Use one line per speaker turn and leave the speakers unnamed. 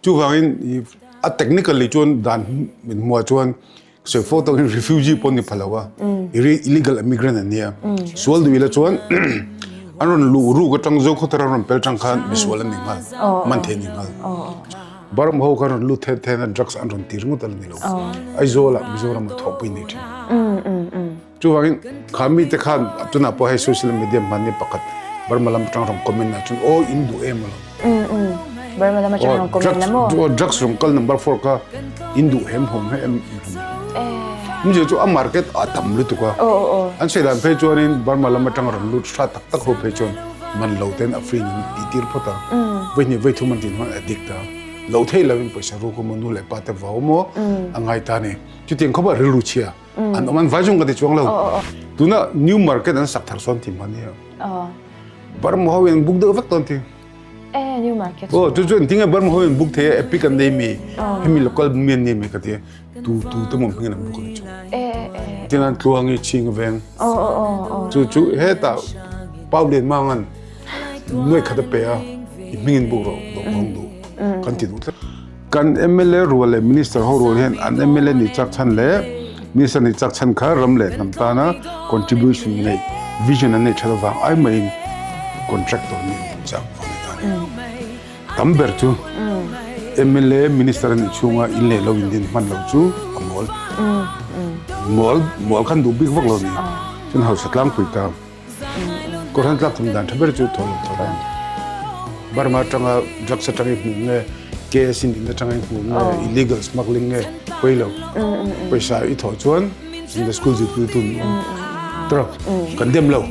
Chuvangin a technically chuan dan min hmuah chuan sawi fo tawkin refugee pawh ni pha lo a, illegal immigrant an nia. Sual duh ila chuan an rawn luh ruk atang Zokhawthar an rawn pel tang khan misual an ni nghal, man thei an ni nghal. Burma ho kha rawn lut then then a drugs an rawn tir ngawt a la ni lo. Aizawl ah Mizoram ah thawhpui nei thin. Chuvangin kha mite khan tunah pawh hei social media hmanni pakhat Burma lam atang rawn comment ah chuan aw in duh em alawm.
Burma lam atang rawn comment la maw?
Aw drugs rawn kal number 4 kha in duh hem hawm he em Mje chu a market a tam lutuk a. An sawi dan phei chuanin Burma lam atang rawn lut hra tak tak ho phei chuan man lo ten a free in an tih tir phawt a. Vawi hnih vawi thum an tih hnuah addict a. Lo theih lovin pawisa ruk emaw nu leh pa te vau emaw a ngai ta a ni. Chutiang khawpa rilru chhia an awm an vai zawng ka ti chuang lo. Tuna new market an sak thar sawn ti hman nia. Burma ho in book deuh vek tawn ti.
Eh new market.
Oh chu chu tinge Burma ho in book thei epic an nei mi. Hemi local mi an nei mi ka ti. Tu tu te mom hmingin an book ani chu.
Eh eh.
Tin an tluangi ching veng.
Oh oh oh oh.
Chu chu heta pau lian mangan nuai khat a pe a i hmingin book ro do hong du kan ti du tlat. Kan mla rual leh Minister ho rual hian an mla ni chak chhan leh Minister ni chak chhan kha ram leh hnam tana contribution neih vision an neih that avang ai maiin contractor nih an chak vang ni ta a ni. Tam ber chu mla Minister a nih chhunga in leh lo in din hman lo chu a mawl. Mawl mawl khan duh bik vak lo a ni. Chuan hausa tlangpui ta. Kohhran tlak thum dan tha ber chu thaw lo thaw reng. Burma atanga drugs atanga i hmuh nge, KS in in atanga i hmuh nge, illegal smuggling nge pawi lo. Pawisa i thawh chuan in the school zirtirtu ni awm. Tawh kan dem lo.